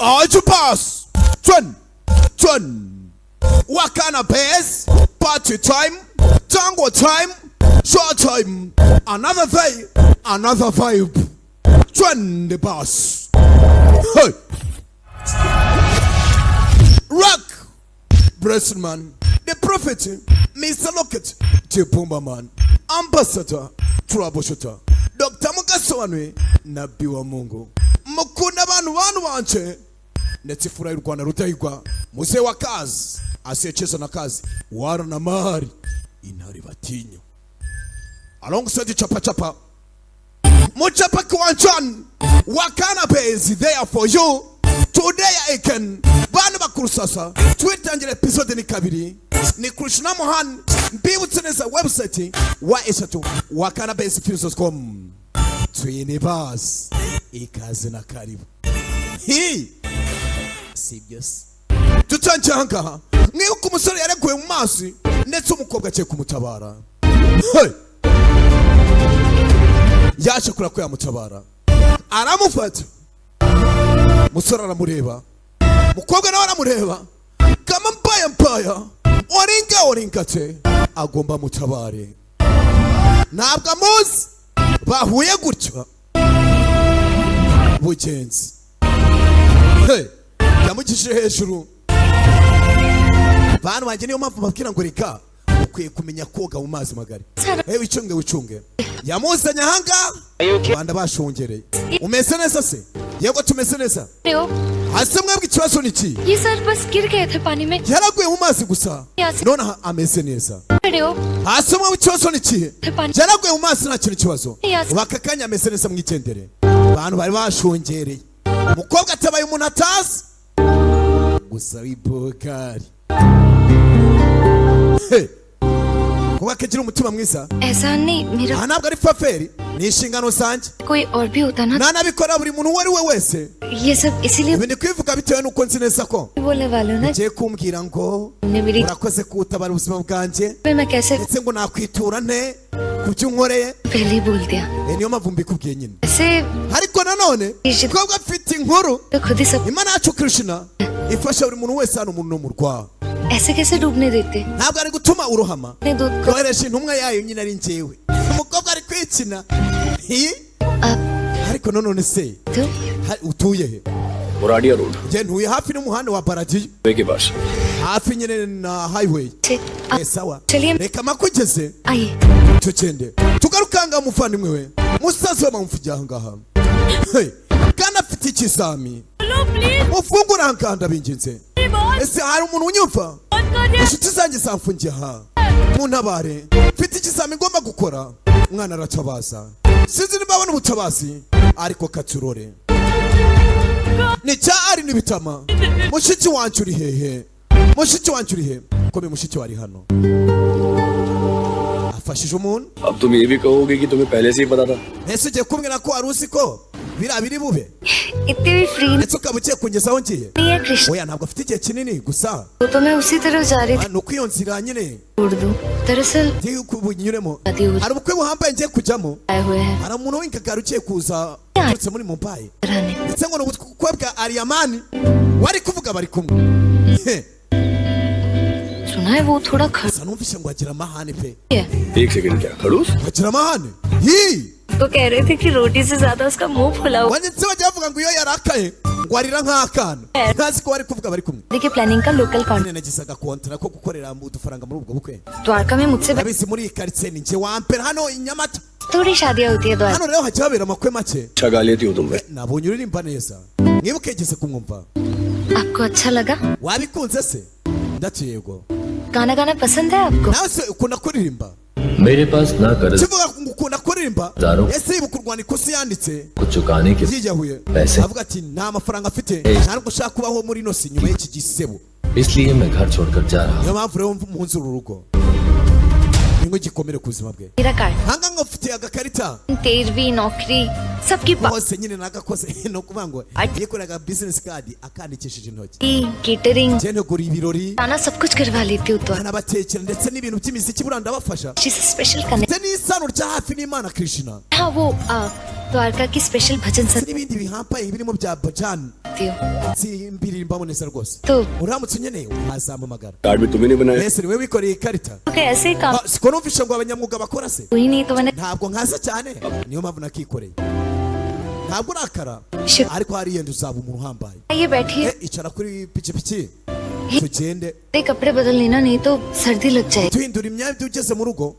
Ajupas Twen Twen Wakana Bears. Party time. Tango time. Show time. Another day. Another vibe. Twende bus. Hey. Rock. Blessed man. The prophet. Mr. Locket. Chipumba man. Ambassador. Troubleshooter. Dr. Mugasobanwe. Nabii wa Mungu. Mukunda abantu bantu banje ndetse ifura y'u Rwanda Rudahigwa, mzee wa kazi asiyecheza na kazi wala na mali, intare batinya, alongside chapa chapa muchapa kiwanjani. Wakana is there for you today. I can bantu bakuru. Sasa twitangira episode ni kabiri, ni Krishna Mohan. Mbibutse neza website wa eshatu wakanabase.com. Twini bas, ikaze na karibu. Hi si ibyo se tutangiye ahangaha. Mwibuke umusore yarekuwe mu mazi ndetse umukobwa agiye kumutabara. Hey! Yaje kureba ko yamutabara, aramufata. Umusore aramureba, umukobwa nawe aramureba kama mbaya mbaya, oringa oringa te agomba mutabare. Ntabwo amuzi, bahuye gutyo bugenzi. Hey! Yamugishije hejuru. Bantu banjye, niyo mpamvu babwira ngo reka ukwiye kumenya koga mu mazi magari. Hey, wicunge, wicunge. Yamuzanye ahangaha, Rwanda bashungereye. Umeze neza se? Yego, tumeze neza. हो Hasi mwebwe, ikibazo ni iki? ये सर बस गिर गए थे पानी में। Yaraguye mu mazi gusa, Yasi. nonaha ameze neza. खड़े हो Hasi mwebwe, ikibazo ni ikihe? Pani- Yaraguye mu mazi, nta kintu kibazo. Yasi. Ubu aka kanya ameze neza, mwigendere. Abantu bari bashungereye umukobwa atabaye umuntu atazi gusa w'ibogari. Hey! Kuba akagira umutima mwiza. एहसान नहीं मेरा। Aha ntabwo ari faveur, ni inshingano zanjye. कोई और भी होता ना। Nanabikora buri muntu uwo ari we wese. ये सब इसीलिए Ibi ndi kwivuga bitewe n'uko nzi neza ko बोलने वाले हो ना। ugiye kumbwira ngo ने मेरी urakoze kuwutabara ubuzima bwanjye, मैं कैसे ndetse ngo nakwitura nte ku byo unkoreye. पहले ही बोल दिया। Eh, niyo mpamvu mbikubwiye nyine. ऐसे Ariko nanone mukobwa afite inkuru. तो खुद ही सब Imana yacu Krishna ifasha buri muntu wese hano umuntu no mu rwaho. ऐसे कैसे डूबने देते? Ntabwo ari gutuma urohama. अपने दूध को Kohereje intumwa yayo nyine ari njyewe. Umukobwa ari kwikina. Hi? आप Ariko nanone se तो utuye he? Boradia Road. Njye ntuye hafi n'umuhanda wa Baradiyo. वे के पास। Hafi nyine na highway. ठीक आप Eh, sawa. चलिए। Reka makugeze. आइए। Tugende tugarukanga. Umuvandimwe we, musaza we bamupfugiye aha ngaha. Hey, kandi afite ikizami. Mufungure aha ngaha, ndabinginze. Ese hari umuntu unyumva? Inshuti zanjye zamfungiye aha, muntabare, mfite ikizami ngomba gukora. Umwana aratabaza, sinzi niba abona ubutabazi, ariko katurore ni cya ari n'ibitama. Mushiki wanjye uri hehe? Mushiki wanjye uri hehe? Kome mushiki wari hano afashije umuntu. अब तुम ये भी कहोगे कि तुम्हें पहले से ही पता था? Ese ugiye kumbwira ko wari uzi ko biriya biri bube? इतनी भी free Ndetse ukaba ugiye kungezaho ngiye? नहीं है Krishna. Oya, ntabwo afite igihe kinini gusa. वो तो मैं उसी तरफ जा रही Ah, ni uko iyo nzira nyine थी छोड़ दूं। दरअसल ngiye bunyuremo. शादी हो Hari ubukwe buhambaye ngiye kujyamo. आए हुए हैं। Hari umuntu w'ingagari ugiye kuza uturutse muri Mumbai, कराने। ndetse ngo ni ubukwe bwa Ariyamani wari kuvuga bari kumwe. He, सुना है वो थोड़ा खड़ gusa numvise ngo agira amahane pe. है। एक सेकंड, क्या खड़ूस? Agira amahane hi. तो कह रहे थे कि रोटी से ज्यादा उसका मुंह फुला हुआ Ndetse bajya bavuga ngo iyo yarakaye ngo arira nk'akana, ntazi ko bari kuvuga bari kumwe. देखिए, planning का local contact. Nyine nagize agakontara ko gukorera udufaranga muri ubwo bukwe. Dwarka में मुझसे Urabizi, muri iyi karitsiye ni njye wa mbere hano i Nyamata. थोड़ी शादियां होती है Dwarka. Hano rero hajya habera amakwe make. अच्छा गा लेती हो तुम भाई। Nabonye uririmba neza, mwibuke yigeze kumwumva. आपको अच्छा लगा? Wabikunze se? Ndati yego. गाना गाना पसंद है आपको? Nawe se ukunda kuririmba? मेरे पास ना कर्ज Kivuga ngo ukunda kuririmba. Zaro. Ese yibuka urwandiko se yanditse को चुकाने के yiyahuye? Ese. Avuga ati nta mafaranga afite, nta nubwo ushaka kubaho muri ino si nyuma y'iki gisebo. इसलिए मैं घर छोड़कर जा रहा हूँ। Niyo mpamvu rero mpunze uru rugo, ni nk'igikomere ku buzima bwe. मेरा card. Hanga ngo mfitiye agakarita. तेरहवीं नौकरी सबकी Hose nyine nagakoze, ni ukuvuga ngo yikoreraga business card akandikishije intoki. Catering Njye ntegura ibirori, खाना सब कुछ करवा लेती हूँ तो nkanabatekera, ndetse n'ibintu by'imiziki buriya ndabafasha. Special connect. Ndetse n'isano rya hafi n'Imana Krishna. हाँ, वो आ, द्वारका की स्पेशल भजन Ndetse n'ibindi bihambaye birimo bya bajani. सकती हूँ। Simbirimbamo neza rwose. तो Uramutse unyeneye wazampamagara. Card भी तुम्ही ने बनाया। Mbese ni we wikoreye ikarita? तो क्या ऐसे ही काम Ah, siko numvishe ngo abanyamwuga bakora se? हुई नहीं तो मैंने Ntabwo nkaza cyane, niyo mpamvu nakikoreye. Ntabwo urakara, ariko hariya uzaba umuntu uhambaye. ये बैठिए। Eh, icara kuri pikipiki tugende. ये कपड़े बदल लेना, नहीं तो सर्दी लग जाएगी। Tuhindura imyenda ugeze mu rugo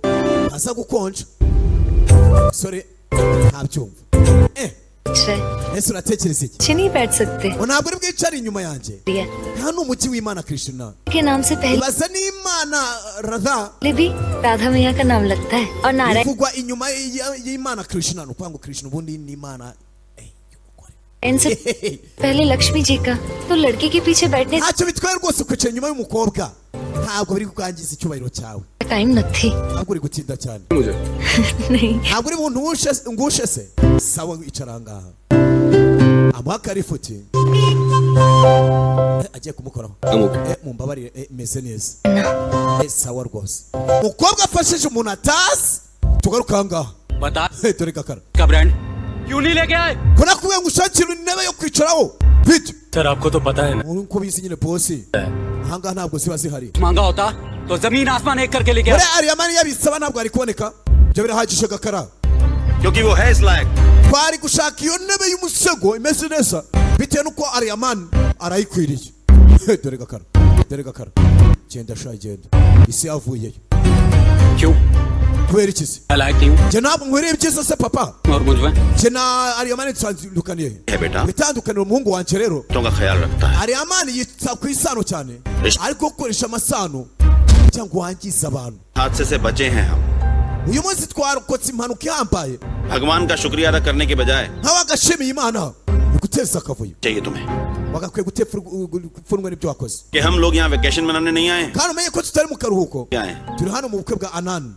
aza gukonja. Sore ntabyumva. Eh, ese uratekereza iki? पीछे नहीं बैठ सकते। Ngo ntabwo uri bwicare inyuma yanjye? दिया Nta n'umujyi w'Imana Krishna के नाम से पहले ibaza n'Imana Radha भी राधा मैया का नाम लगता है और Narayan ivugwa inyuma y'Imana Krishna. Ni ukuvuga ngo Krishna ubundi ni Imana y'umugore. से पहले लक्ष्मी जी का, तो लड़के के पीछे बैठने Ntacyo bitwaye rwose kwicara inyuma y'umukobwa, ntabwo biri kwangiza icyubahiro cyawe. Time न थी। Ntabwo uri gutinda cyane? मुझे नहीं। Ntabwo uri buntu ngushe se? Sawa, icara ngaha. Amuha akarifuti. Eh, agiye kumukoraho. I'm okay. Eh, mumbabarire. Eh, meze neza. Eh, sawa rwose. Umukobwa afashije umuntu atazi. Tugaruka aha ngaha. बता। Eh, dore gakara. का brand क्यों नहीं लेके आए? Ko nakubwiye ngo ushakire intebe yo kwicaraho bite? Sir, आपको तो पता है ना। Nkuko ubizi nyine boss, ahangaha ntabwo ziba zihari. मांगा होता तो जमीन आसमान एक करके लेके Muri Ariyamani yabisaba ntabwo ari kuboneka. Ibyo birahagije gakara. क्योंकि वो है इस लायक। Twari gushaka iyo ntebe y'umusego imeze neza bitewe n'uko Ariyamani arayikwiriye. Dore gakara, dore gakara, genda sha, genda. Isi yavuyeyo. क्यों? Kubera iki se? मैं लायक नहीं हूँ? Njye ntabwo nkwiriye ibyiza se papa? और मुझ में Njye na Ariyamani dutandukaniye he? है बेटा। Itandukaniro umuhungu wanjye rero, का ख्याल रखता है। Ariyamani yita ku isano cyane, ariko gukoresha amasano cyangwa wangiza abantu. हादसे से बचे हैं हम। Uyu munsi twarokotse impanuka ihambaye. भगवान का शुक्रिया अदा करने के बजाय Nk'abagashimiye Imana ni guteza akavuyo. चाहिए तुम्हें Wagakwiye gupfunwe n'ibyo wakoze. कि हम लोग यहाँ वेकेशन मनाने नहीं आए हैं। Kandi umenye ko tutari mu karuhuko. आए हैं Turi hano mu bukwe bwa Anani,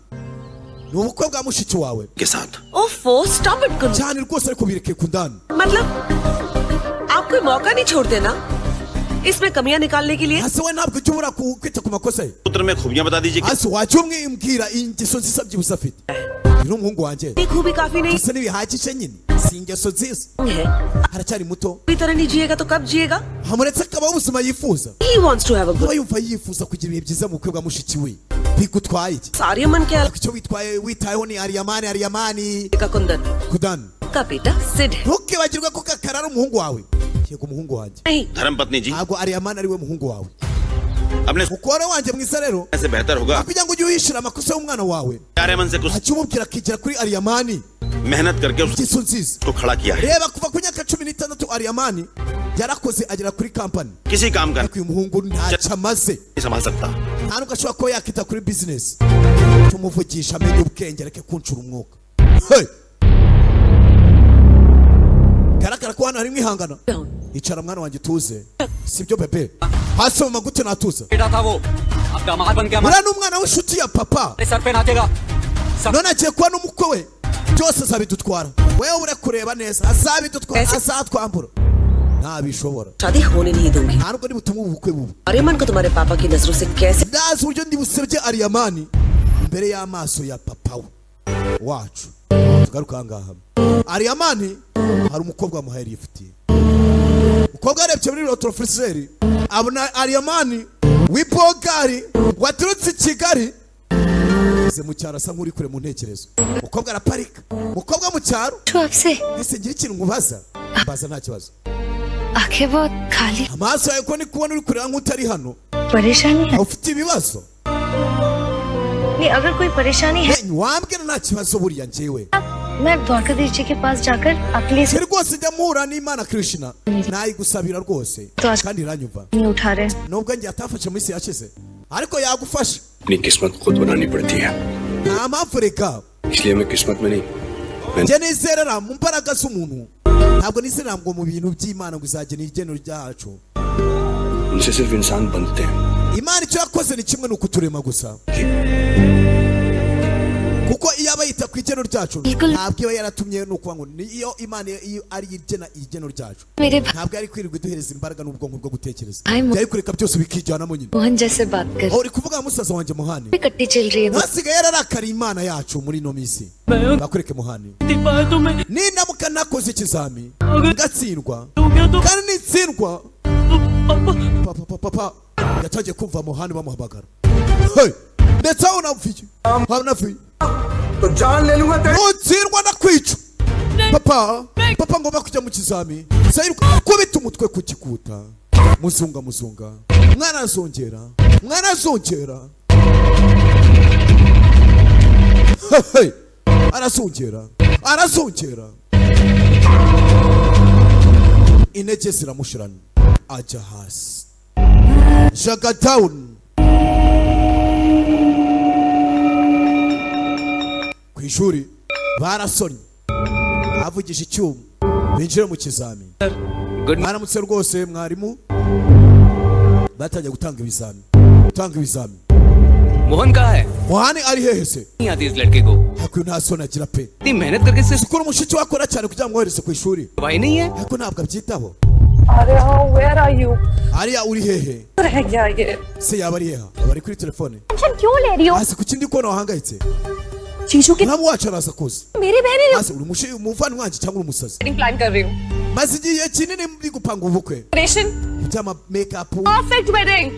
ni ubukwe bwa mushiki wawe. के साथ। ओफो, stop it Kundan. Cyane rwose, ariko bireke Kundani. मतलब आप कोई मौका नहीं छोड़ते ना इसमें कमियां निकालने के लिए। Hasi we, ntabwo ujya ubura kwita ku makosa ye. पुत्र में खूबियां बता दीजिए कि Hasi wajya umwimbwira ingeso nziza byibuze afite. Uyu ni umuhungu wanjye. ये खूबी काफी नहीं Gusa ntibihagije nyine, si ingeso nziza. है। Haracyari muto. पूरी तरह नहीं जिएगा तो कब जिएगा? Hamuretse akabaho ubuzima yifuza. He wants to have a Kuba good yumva yifuza kugira ibihe byiza mu bukwe bwa mushiki we bigutwaye iki? Aryaman के Ariko icyo witwaye witayeho ni Ariyamani, Ariyamani. का कुंदन Kudani, का बेटा सिड है। ntukibagirwe ko Kakara ari umuhungu wawe. Yego, umuhungu wanjye. नहीं। धर्मपत्नी जी, Ntabwo Ariyamani ari we muhungu wawe. अपने Mukobwa wanjye mwiza rero, से बेहतर होगा kugira ngo ujye uhishira amakosa y'umwana wawe, Aryaman से कुछ ajye umubwira akigira kuri Ariyamani मेहनत करके ingeso nziza. उसको खड़ा किया है। Reba, kuva ku myaka 16 Ariyamani yarakoze agera kuri kampani, किसी काम का ariko uyu muhungu ntacyo amaze. नहीं संभाल सकता। Nta nubwo ashobora kuba yakita kuri bizinesi. Tumuvugisha amenye ubwenge, areke kuncura umwuka. Hey! Garagara ko hano harimo ihangana. Icara mwana wanjye, tuze. Sibyo bébé? Hasi mu magute natuza. बेटा था वो, अब दामाद बन के Uriya ni umwana w'inshuti ya papa, हमारे sir पे नाचेगा सब। none agiye kuba n'umukwe we. Byose azabidutwara. Wewe ure kureba neza, azabidutwara, azatwambura, ntabishobora. शादी होने नहीं दूंगी। Nta nubwo nibutumwa ubu bukwe bubu. Aryaman को तुम्हारे पापा की नजरों से कैसे Ndazi uburyo ndibusebye Ariyamani imbere y'amaso ya papa we wacu. Tugaruka ahangaha, Ariyamani hari umukobwa wamuhaye lifuti. Umukobwa yarebye muri rétroviseur abona Ariyamani w'ibogari waturutse i Kigali. Ageze mu cyaro asa nk'uri kure mu ntekerezo. Umukobwa araparika, umukobwa mu cyaro. तो आपसे Ese ngira ikintu nkubaza? Mbaza, nta kibazo. आंखें बहुत खाली। Amaso yawe ko ni kubona uri kureba nk'utari hano? परेशानी है? Ufite ibibazo? नहीं, अगर कोई परेशानी है Eh, wambwira, nta kibazo buriya njyewe. मैं द्वारकाधीश जी के पास जाकर आपके लिए Njye rwose njya mpura n'Imana Krishna, nayigusabira rwose kandi iranyumva. नहीं उठा रहे। Nubwo njye atafashe mu minsi yashize, ariko yagufasha. अपनी किस्मत खुद बनानी पड़ती है। Nta mpamvu reka. इसलिए मैं किस्मत में नहीं, मैं Njye nizerera mu mbaraga z'umuntu, ntabwo nizerera ngo mu bintu by'Imana ngo izagena igeno ryacu. उनसे सिर्फ इंसान बनते हैं। Imana icyo yakoze ni kimwe, ni ukuturema gusa, kuko iyo aba yita ku igeno ryacu ntabwo iba yaratumye. Ni ukuvuga ngo niyo Imana iyo ari igena igeno ryacu, मेरे भाई ntabwo yari kwirirwa iduhereza imbaraga n'ubwonko bwo gutekereza, Ay, yari kureka byose bikijyanamo nyine. Mohan जैसे बात कर Aho uri kuvuga musaza wanjye Muhani? कट्टी चल रही है। Hasigaye yararakariye Imana yacu muri ino minsi. Bakureke Muhani, ninamuka Nindamuka nakoze ikizami ngatsindwa, kandi nitsindwa papa, papa, papa yatangiye kumva Muhani bamuhamagara. Hey! Ndetse aho navuye, aho navuye. तो जान ले लूंगा तेरी। Nutsindwa ndakwica, papa, papa, ngomba kujya mu kizami. Sayiruka kubita umutwe ku gikuta. Muzunga, muzunga, mwana azongera, mwana azongera. Hey! Arazongera, arazongera, intege ziramushirana, ajya hasi, jaga down. Ku ishuri barasonnye, avugije icyuma binjire mu kizami. Mwaramutse rwose mwarimu. Batangiye gutanga ibizami, gutanga ibizami. Mohan कहाँ है? Muhani ari hehe se? नहीं आती इस लड़के को। Ariko nta soni agira pe. इतनी मेहनत करके सिर्फ Sikora umushiki we akora cyane kugira ngo mwohereze ku ishuri, भाई नहीं है। ariko ntabwo abyitaho. अरे where are you? Ariya, uri hehe? रह गया ये। Se yaba ari heha? Aba ari kuri telefone. Tension क्यों ले रही हो? Hasi ku kindi kona wahangayitse. चीजों की Mwamu wacu araza kuza. मेरी बहन ही। Hasi uri umuvandimwe wanjye cyangwa uri umusazi? Plan कर रही हूँ। Maze igihe kinini ndi gupanga ubukwe decoration, by'ama make up. Perfect wedding.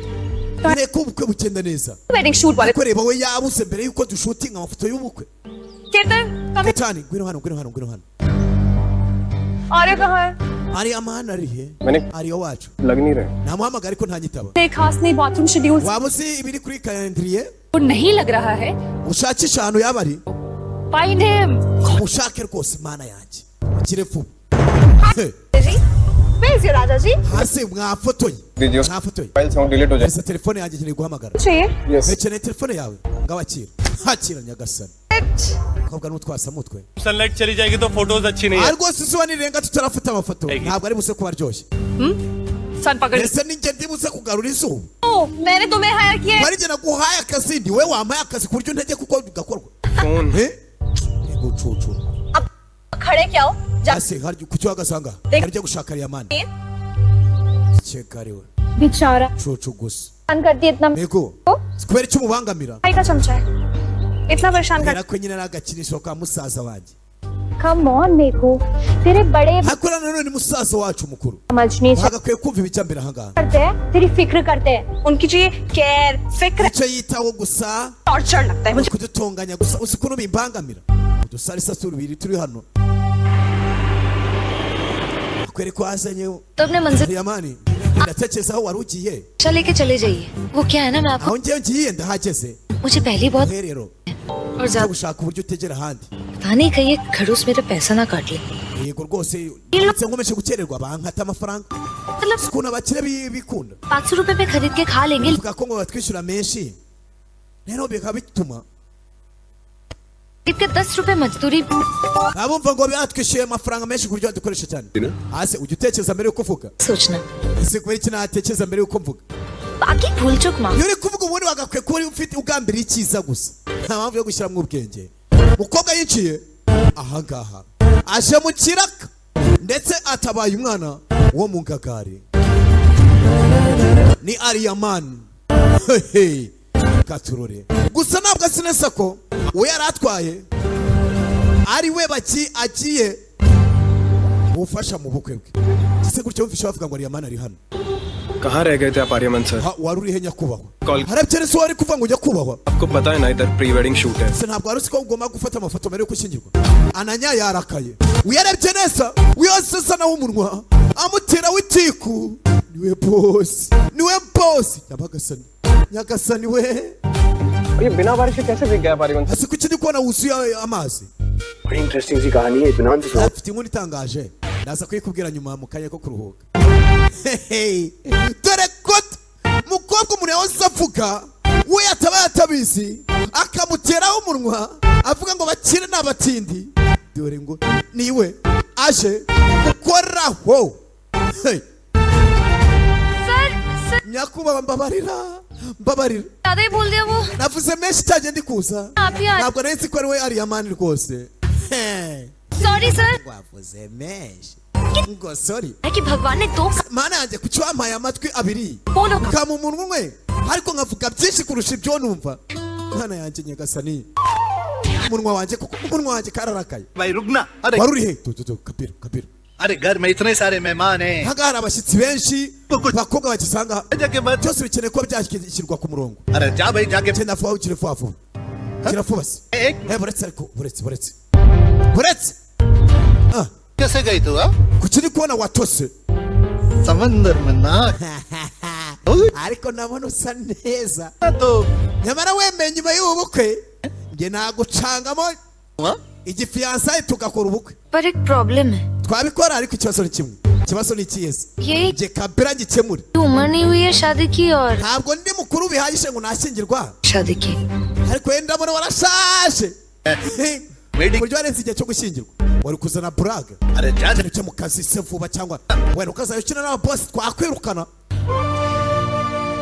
Reka ubukwe bugenda neza. Wedding shoot वाले। Ariko reba, we yabuze mbere yuko dushutinga amafoto y'ubukwe. Ketan, come. Ketani, ngwino hano, ngwino hano, ngwino hano. आर्य कहाँ है? Ari amahano ari he? Ariyo wacu? लग नहीं रहे। Namuhamagara ariko ntanyitaba. एक खास नहीं, bathroom schedule. Waba uzi ibiri kuri calendrier? वो नहीं लग रहा है। Ushakishe ahantu yaba ari. Find him. Mushake rwose, mana yanjye, mugire vuba. He, Where is your Raja ji? Hasi mwafotoye? दीजिए। Mwafotoye? File sound delete हो जाए। Ese telefone yanjye nkeneye guhamagara. चाहिए। Yes. Nkeneye telefone yawe. Ngabakira, hakira nyagasani. Mukobwa n'utwasamutwe. Sunlight चली जाएगी तो फोटोज अच्छी नहीं Aha rwose izuba nirenga tutarafata amafoto, ntabwo ari buze kuba aryoshye. Sun पकड़। Ese ninjye ndi buze kugarura izuba? ओ, मैंने तुम्हें हायर किया है। Wari njye naguhaye akazi, ni we wampaye akazi ku buryo intege kuko bigakorwa. Phone. Eh? Yego cucu. खड़े क्या हो जा। Ase hari ku cyo agasanga ari gushaka Ariyamani cyekariwe. बेचारा। Cucu gusa. परेशान करती है इतना। Yego, kubera icyo umubangamira? भाई का चमचा है, इतना परेशान कर। Kubera ko nyine ari agakinisho ka musaza wanjye. Come on मेको, तेरे बड़े Hakora nanone musaza wacu mukuru समझ नहीं bagakwiye kumva ibijya mbere ahangaha. करते हैं, तेरी फिक्र करते हैं। उनकी चाहिए केयर, फिक्र। Icyo yitaho gusa torture लगता है मुझे। kudutonganya gusa. Uzi ukuntu bimbangamira? Udusarisa tubiri turi hano akwereka wazanye. तो अपने मंजिल Ariyamani, ndatekereza aho wari ugiye. Rickshaw लेके चले जाइए। वो क्या है ना, मैं आपको Aho ngiye, ngiye ndahageze. मुझे पहले ही बहुत Rero और ujya ज्यादा gushaka uburyo utegera ahandi. पता नहीं कहीं ये खड़ूस मेरा पैसा ना काट ले। Yego rwose, ndetse nkomeje gukererwa bankata amafaranga. मतलब si ukuntu abakire bikunda. 500 रुपए में खरीद के खा लेंगे। Bavuga ko ngo batwishyura menshi, rero bikaba bituma के 10 रुपए मजदूरी। abumva ngo batwishyuye amafaranga menshi ku buryo badukoresha cyane. Hasi ujya utekereza mbere yuko uvuga. सोचना। Ese kubera iki natekereza mbere yuko mvuga? बाकी भूल चुक माँ। Iyo uri kuvuga ubundi wagakwiye kuba uri ufite ugambiriye icyiza gusa, nta mpamvu yo gushyiramo ubwenge. Mukobwa yiciye ahangaha, aje mu kiraka, ndetse atabaye umwana wo mu ngagari ni Ariyamani. Hehe, katurore gusa ntabwo azi neza ko uwo yari atwaye ari we baki agiye gufasha mu bukwe bwe. Ese gutyo wumvishe bavuga ngo Ariyamani ari hano. कहाँ रह गए थे आप Aryaman sir? Ha, wari urihe nyakubahwa? Call. Harabyeretse wari kuvuga ngo nyakubahwa. आपको पता है ना इधर pre wedding shoot है। Se ntabwo wari uzi ko ugomba gufata amafoto mbere yo gushyingirwa? Ananya yarakaye, uyarebye neza wiyosesa nawe umunwa amutera w'itiku. Niwe bosi, niwe bosi, nyabagasani, nyagasani we. ये बिना बारिश के कैसे भीग गया आप Aryaman? Hasi kuki ndi kubona wuzuye amazi? बड़ी इंटरेस्टिंग सी कहानी है, इत्मीनान से सुनाओ। Afite inkuru itangaje, ndaza kuyikubwira nyuma mu kanya ko kuruhuka. Hehe. Dore ko mukobwa umuntu yahoze avuga we ataba yatabizi, akamuteraho umunwa avuga ngo bakire n'abatindi, dore ngo niwe aje gukoraho. Hey. Sir, sir. Nyakubahwa, mbabarira, mbabarira. ज्यादा ही बोल दिया वो। Navuze menshi cyagiye ndi kuza. आप ही आ। Ntabwo nari nzi ko ari we Ariyamani rwose. Hey. Sorry sir. Wavuze menshi ngo sorry. कि भगवान ने दो Mana yanjye, kuki wampaye amatwi abiri बोलो। ukama umunwa umwe, ariko nkavuga byinshi kurusha ibyo numva? Mana yanjye nyagasani. Umunwa wanjye, kuko umunwa wanjye kararakaye. भाई रुकना अरे Wari uri he? Tu tu tu, Kapiro, Kapiro. अरे घर में इतने सारे मेहमान हैं Ahangaha hari abashyitsi benshi, abakobwa bakisanga, जाके बस byose bikeneye kuba byashyirwa ku murongo. अरे जा भाई जाके Genda vuba, ugire vuba vuba, gira vuba se. एक Eh, buretse ariko, buretse, buretse, buretse. Ah, कैसे गई तू हाँ? Kuki uri kubona watose? समंदर में ना Ariko nabona usa neza. तो Nyamara wemeye nyuma y'ubu bukwe, njye nagucangamo हाँ? igifiyansaye tugakora ubukwe. पर एक problem है। Twabikora, ariko ikibazo ni kimwe. Ikibazo ni ikihe se? यही Njye kabira ngikemure. उम्र नहीं हुई है शादी की और Ntabwo ndi mukuru bihagije ngo nashyingirwa, शादी की। Ariko wenda ndabona warashaje Wedding- uburyo warenze igihe cyo gushyingirwa, wari kuzana burage. अरे जा जा Ujya mu kazi se vuba, cyangwa wenda ukazajya ukina n'ababosi twakwirukana.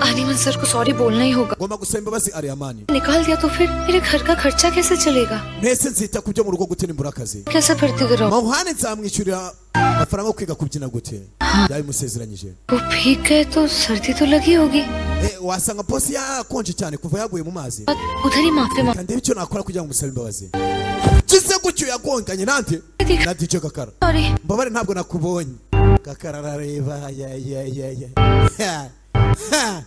Aryaman sir को sorry बोलना ही होगा। Ngomba gusaba imbabazi Ariyamani. निकाल दिया तो फिर मेरे घर का खर्चा कैसे चलेगा? Mwese nzita ku byo mu rugo gute nimbura akazi? कैसे भर्ती कराऊं? Mawuhane nzamwishyurira amafaranga yo kwiga kubyina gute? Yabimusezeranyije. वो भीग गए तो सर्दी तो लगी होगी। Eh, wasanga bosi yakonje cyane kuva yaguye mu mazi. उधर ही माफी मांग Reka ndebe icyo nakora kugira ngo musabe imbabazi. Kize gutyo yagonganye nande na DJ Gakara. Sorry. Mbabare, ntabwo nakubonye. Gakara arareba, ya ya ya ya. Ha, ha.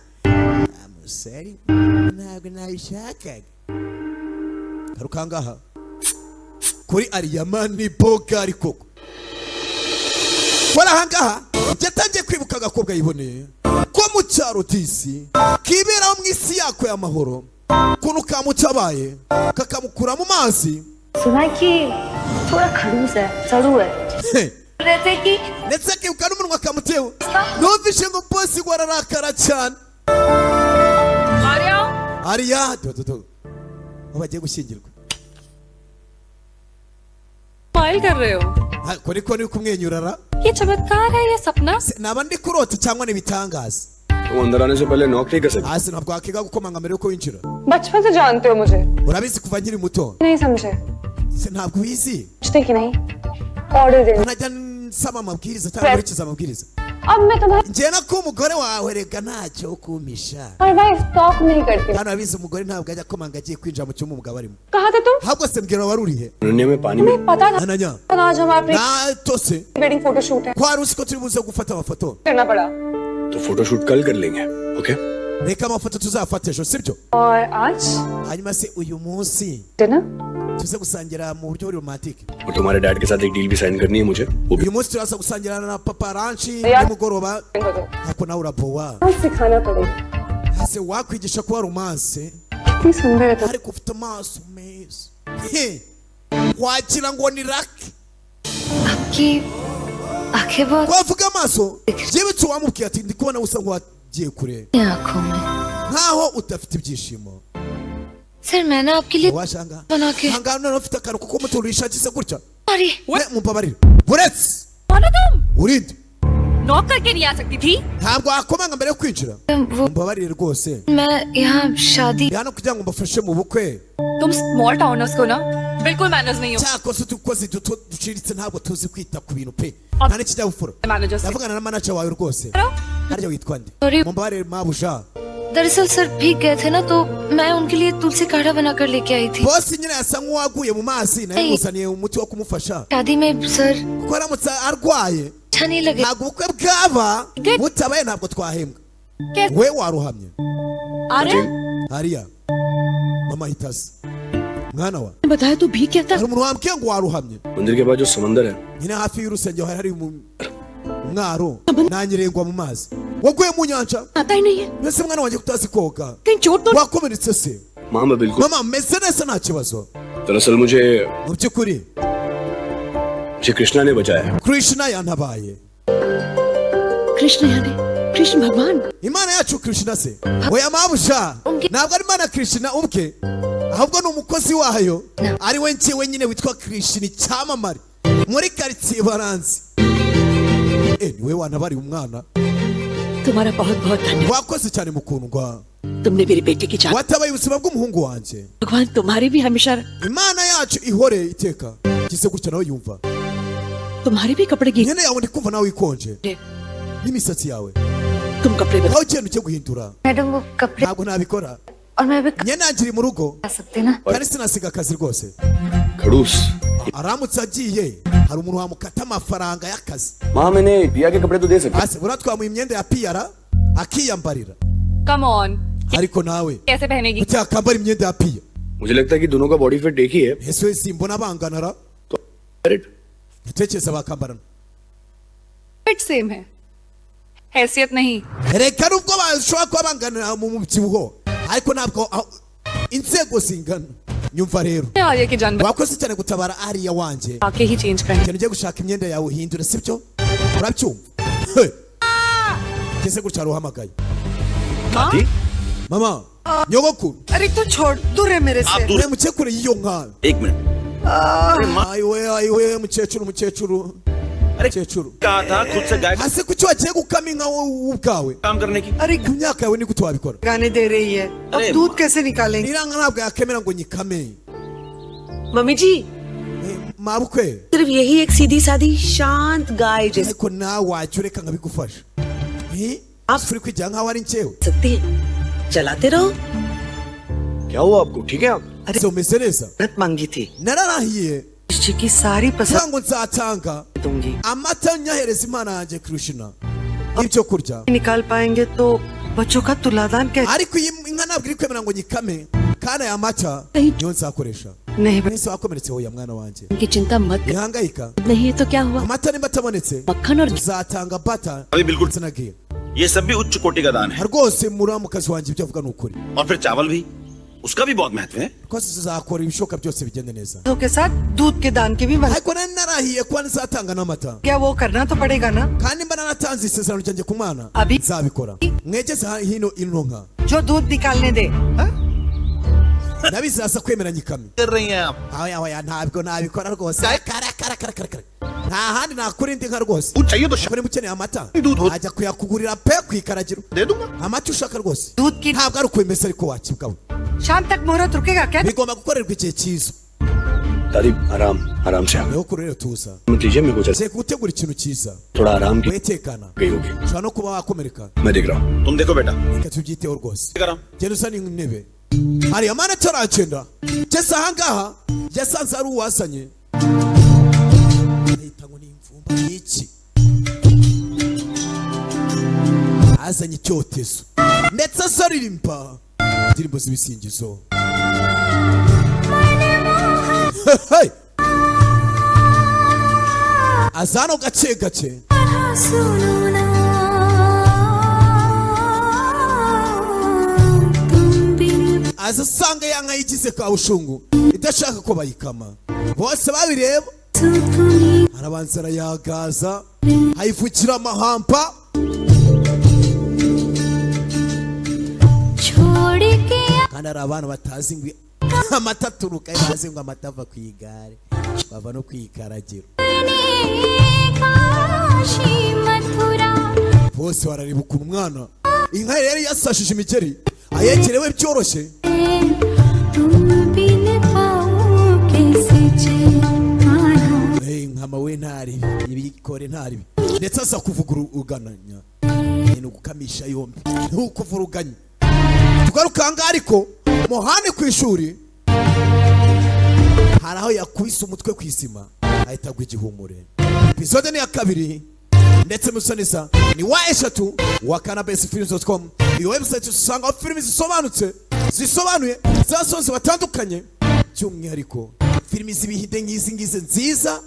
Amuseri ntabwo nabishakaga. Garuka ngaha kuri Ariyamani Bogari koko. Kora ahangaha yatangiye kwibuka agakobwa yiboneye ko mu cyaro disi kiberaho mu isi yako y'amahoro, ukuntu kamutabaye kakamukura mu mazi. सुना कि थोड़ा खड़ूस है, सड़ू है रहते कि Ndetse akibuka n'umunwa kamutewe, numvishe ngo bosi ngo ararakara cyane. Arya. Ariya dododo aho bagiye gushyingirwa. Smile कर रहे हो? Ariko niko ni kumwenyura ra. ये चमत्कार है या सपना? Se, naba ndi kurota cyangwa ni ibitangaza? तुम अंदर आने से पहले नॉक नहीं कर सकते? Hasi ntabwo wakiga gukomanga mbere yuko winjira? बचपन से जानते हो मुझे। Urabizi kuva nkiri muto. नहीं समझे? Se, ntabwo ubizi? पूछते कि नहीं order देने। Ntajya nsaba amabwiriza cyangwa nkurikiza amabwiriza. अब मैं तुम्हारी Njye no kuba umugore wawe rega ntacyo kumpisha. Wife talk नहीं करती। Hano abizi, umugore ntabwo ajya akomanga agiye kwinjira mu cyumba umugabo arimo. कहाँ थे तुम? Ahubwo se mbwira, wari urihe? Ananya में पानी में तुम्हें पता था Ananya, आज हमारा pre natose. Wedding photo shoot है? Ko wari uzi ko turi buze gufata amafoto? करना पड़ा। तो फोटोशूट कल कर लेंगे, okay? Reka amafoto tuzafata ejo, sibyo? और आज Hanyuma se uyu munsi dinner. Tuze gusangira mu buryo buri romantique. और तुम्हारे डैड के साथ एक डील भी साइन करनी है मुझे, वो भी। Uyu munsi turaza gusangira na papa lunch Ya. nimugoroba, ariko nawe urabowa. सिखाना पड़ेगा। Ese wakwigisha kuba romance? इतनी सुंदर है तुम। Ariko ufite amaso meza. He, wagira ngo ni raki. आपकी आंखें बहुत Wavuga amaso byibutse uwamubwiye ati ndi kubona usa nk'uwagiye kure, हैं आंखों में। nkaho udafite ibyishimo. Sir मैं ना आपके लिए Washanga बना के ahangaha noneho ufite akantu kuko muturisha agize gutya. Sorry. Ne, mumbabarire, buretse urinde. Knock करके नहीं आ सकती थी? Ntabwo wakomanga mbere yo kwinjira? वो Mumbabarire rwose. मैं यहाँ शादी Ndi hano kugira ngo mbafashe mu bukwe. तुम स्मॉल टाउनर्स को ना बिल्कुल मैनर्स नहीं हो। Cyakoze udukozi duto duciriritse ntabwo tuzi kwita ku bintu pe, nta n'ikinyabupfura. Manager से Ndavugana na manager wawe rwose. Harya witwa nde? Sorry. Mumbabarire mabuja. दरअसल सर भीग गए थे ना, तो मैं उनके लिए तुलसी काढ़ा बनाकर लेके आई थी। Bosi nyine yasa nk'uwaguye mu mazi, nawe muzaniye umuti wo kumufasha, शादी में sir kuko aramutse arwaye अच्छा नहीं लगे। ntabwo ubukwe bwaba butabaye, ntabwo twahembwa. We waruhamye. Arya. Hariya mama hitazi mwana wa बताया तू भीग क्या था? Hari umuntu wambwiye ngo waruhamye. मंदिर के पास जो समंदर है Nyine hafi y'urusengero hari hari umwaro, nanyerengwa mu mazi, waguye mu nyanja. आता ही नहीं है। Mbese mwana wanjye kutazi koga? कहीं चोट तो Wakomeretse se? माँ मैं बिल्कुल Mama, meze neza, nta kibazo. दरअसल मुझे Mu by'ukuri मुझे कृष्णा ने बचाया है। Krishna yantabaye. Krishna यानी कृष्ण भगवान? Imana yacu Krishna se? Oya mabuja, ntabwo ari Imana Krishna ubwe, ahubwo ni umukozi wayo ari we njyewe nyine witwa Krishna, icyamamare muri karitsiye baranzi. Eh, niwe wantabariye umwana. तुम्हारा बहुत बहुत धन्यवाद। Wakoze cyane mukundwa. तुमने मेरे बेटे की जान। Watabaye ubuzima bw'umuhungu wanjye. भगवान तुम्हारी भी हमेशा Imana yacu ihore iteka gise gutya nawe yumva. तुम्हारे भी कपड़े गीले। Nyine yawe ndi kumva nawe ikonje n'imisatsi yawe. तुम कपड़े बदलो। Aho ugenda ujye guhindura. Madam वो कपड़े Ntabwo nabikora. और मैं अभी Njye nangiri mu rugo आ सकती ना। kandi sinasiga akazi rwose. खड़ूस। Aramutse agiye hari umuntu wamukata amafaranga y'akazi. माँ, मैंने पिया के कपड़े तो दे सकते। Hasi buriya twamuha imyenda ya piyara akiyambarira. Come on, Ariko nawe कैसे पहनेगी? kuki yakambara imyenda ya piya? मुझे लगता है कि दोनों का बॉडी फिट एक ही है। Ese we simbona bangana ra? Right. Utekereza bakambarana? Fit same है, हैसियत नहीं। Reka, nubwo bashobora kuba bangana mu mubyibuho, ariko ntabwo inzego zingana. Nyumva rero, Arya की जान wakoze cyane gutabara ariya wanjye. आके ही change करनी। Cyane ugiye gushaka imyenda yawe uhindure, sibyo? Urabyumva? Hey! Ngeze gutya uhamagaye माँ। Mama, nyogokuru. अरे तू छोड़, दूर है मेरे से। We mukecuru y'iyo nka. एक minute. Ayiwe, ayiwe, mukecuru, mukecuru, mukecuru. कहा था खुद से गाय Hasi kuki wagiye gukama inka wowe ubwawe? काम करने की। अरे Ku myaka yawe ni gute wabikora? गाने दे रही है, अब अरे दूध कैसे निकालेंगे? Iriya nka ntabwo yakemera ngo nyikame. Mummy ji, Mabukwe, सिर्फ यही एक सीधी सादी शांत गाय जैसी ariko nawe wajya ureka nkabigufasha. Eh? Uri kwigira nkaho ari njyewe. सकती है, चलाते रहो। क्या हुआ आपको? ठीक है आप? Ese umeze neza? मन्नत मांगी थी Nararahiye जी की सारी kugira पसंद ngo nzatanga दूंगी। Amata nyahereza Imana yanjye Krishna ibyo kurya. निकाल पाएंगे तो बच्चों का तुलादान कैसे? Ariko iyi inka ntabwo iri kwemera ngo nyikame, kandi aya mata niyo nzakoresha. नहीं। Mwese wakomeretse? Hoya mwana wanjye, उनकी चिंता मत कर। wihangayika. नहीं तो क्या हुआ? Amata nimba atabonetse, मक्खन और tuzatanga bata अभी बिल्कुल ndetse na ghee. ये सब भी उच्च कोटि का दान है। Rwose muramukazi wanjye, ibyo avuga ni ukuri. और फिर चावल भी, उसका भी बहुत महत्व है। Rwose tuzakora ibishoboka byose bigende neza. के साथ दूध के दान की भी मदद Ariko nari narahiye kuba nzatanga n'amata. क्या वो करना तो पड़ेगा ना। Kandi mba naratanze isezerano ryanjye ku mwana, Abi- nzabikora. Mwegeze hino ino nka. जो दूध निकालने दे, हाँ? Nabizaza kwemera nyikame. कर रही हैं आप? Oya, oya, ntabwo nabikora rwose. Kara kara kara kara kara, nta handi nakura indi nka rwose. दूध चाहिए तो Ariko niba ukeneye amata, दूध हो- ajya kuyakugurira pe ku ikaragiro. दे दूंगा। Amata ushaka rwose. दूध की Ntabwo ari ukwemeza, ariko wakibwawe. शाम तक मुहूर्त रुकेगा क्या? Bigomba gukorerwa igihe cyiza. दादी, आराम आराम से आप Nyogokuru rero, tuza. मत लीजिए, मेरे को चल Ngiye gutegura ikintu cyiza. थोड़ा आराम की Wetekana, गई होगी। ushobora no kuba wakomereka. मैं देख रहा हूँ। तुम देखो बेटा। Reka tubyiteho rwose. कर रहा हूँ। Genda uzane intebe hariya. Mana ataragenda, ngeze ahangaha yasanze ari uwazanye, ahita ngo ni imfumba ni iki, azanye icyotezo ndetse azaririmba indirimbo z'ibisingizo. Hey! Aza hano gake gake. सुनो ना तुम बिन Aza asanga ya nka yigize kabushungu idashaka ko bayikama, bose babireba. तुम्हें Arabanza arayagaza, ayivukira amahamba. छोड़ के Kandi hari abantu batazi ngo amata aturuka he, bazi ngo amata ava ku igare, bava no ku ikaragiro. Kashi Mathura Bose barareba ukuntu umwana inka yari yasashije imigeri ayegerewe byoroshye. तुम बिन पाऊं कैसे चैन। Eh, nkama we ntaribi ibikore ntaribi, ndetse aza kuvuguruganya ni ugukamisha yombi, ni ukuvuruganya. Tugaruka ahangaha, ariko muhane ku ishuri hari aho yakubise umutwe ku isima ahita agwa igihumure. Episode ni iya kabiri ndetse musanisa ni wa eshatu wa kanabesfilms.com. Iyo website usangaho filimi zisobanutse, zisobanuye z'abasozi batandukanye, by'umwihariko filimi z'ibihinde nk'izi ngizi nziza,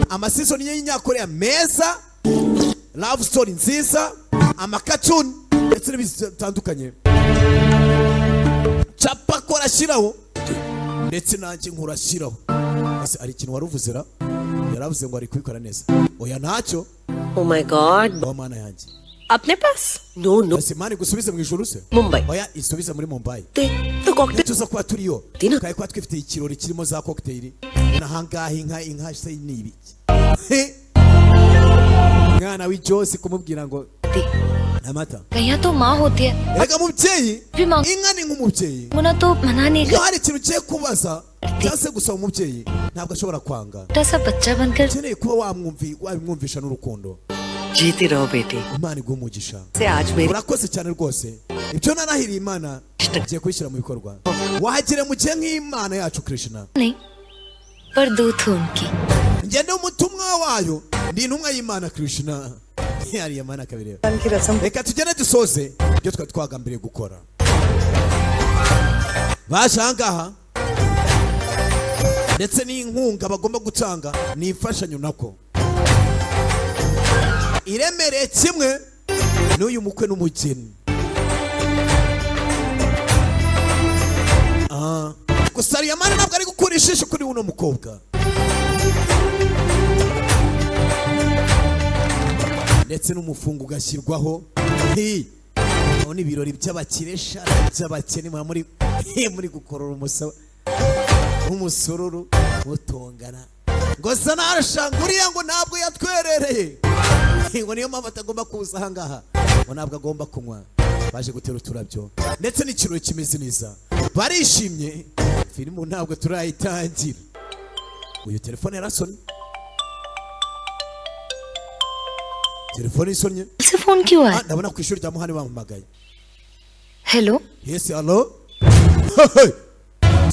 amaseason y'inyakoreya meza, love story nziza, amacartoon ndetse n'ibindi bitandukanye. Capa ko arashyiraho ndetse nanjye nkurashyiraho. Ese hari ikintu wari uvuze ra? Yaravuze ngo ari kubikora neza. Oya, ntacyo. Oh my God. Wa mana yanjye. अपने पास? No, no. Ese Imana igusubize mu ijuru se? Mumbai. Oya, isubize muri Mumbai. तो cocktail Tuza kuba turiyo, Tina. twari kuba twifitiye ikirori kirimo za cocktail. Nahangaha inka, inka se ni ibiki? Mwana w'ijosi kumubwira ngo amata. गैया तो माँ होती है। Erega mubyeyi, भी माँ inka ni nk'umubyeyi. ना तो मना नहीं Iyo hari ikintu ugiye kubaza cyangwa se gusaba umubyeyi, ntabwo ashobora kwanga. छोटा सा बच्चा बनकर Ukeneye kuba wamwumvi wabimwumvisha n'urukundo. जीती रहो बेटी। Imana iguhe umugisha. से आज मेरी Urakoze cyane rwose, ibyo narahiriye Imana ngiye kubishyira mu bikorwa. Wahagire mu gihe nk'Imana yacu Krishna. नहीं, पर दूत हूँ उनकी। Ngende umutumwa wayo, ndi intumwa y'Imana Krishna. Yariye Mana kabireba. की रस्म Reka tugende dusoze ibyo twari twagambiriye gukora. Baje ahangaha ndetse n'inkunga bagomba gutanga ni imfashanyo nako iremereye kimwe n'uyu mukwe n'umugeni. Ah, gusa Ariyamani ntabwo ari gukura ijisho kuri uno mukobwa ndetse n'umufungo ugashyirwaho. Hi! Aho ni ibirori by'abakire sha, by'abakene muba muri muri gukorora umusaba nk'umusururu mutongana ngo sanarasha ngo uriya ngo ntabwo yatwerereye, ngo niyo mpamvu atagomba kuza ahangaha, ngo ntabwo agomba kunywa. Baje gutera uturabyo ndetse n'ikirori kimeze neza, barishimye. Filimu ntabwo turayitangira. Uyu telefone yarasonye, telefone isonnye. से फोन क्यों आया? Ah, ndabona ku ishuri rya Muhani bampamagaye. Hello. Yes, hello.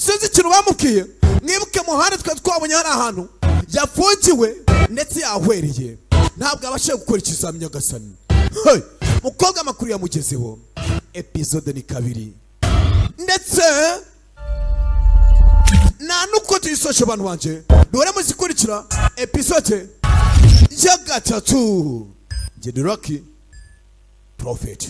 Sinzi ikintu bamubwiye. Mwibuke Muhani twari twabonye hari ahantu yafungiwe ndetse yahwereye, ntabwo abashije gukora ikizami. Nyagasani. Hey! Mukobwa amakuru yamugezeho. Episode ni kabiri ndetse nta nuko tuyisoshe. Abantu banje duhore muzikurikira episode ya gatatu. Njye ni Rocky Prophet.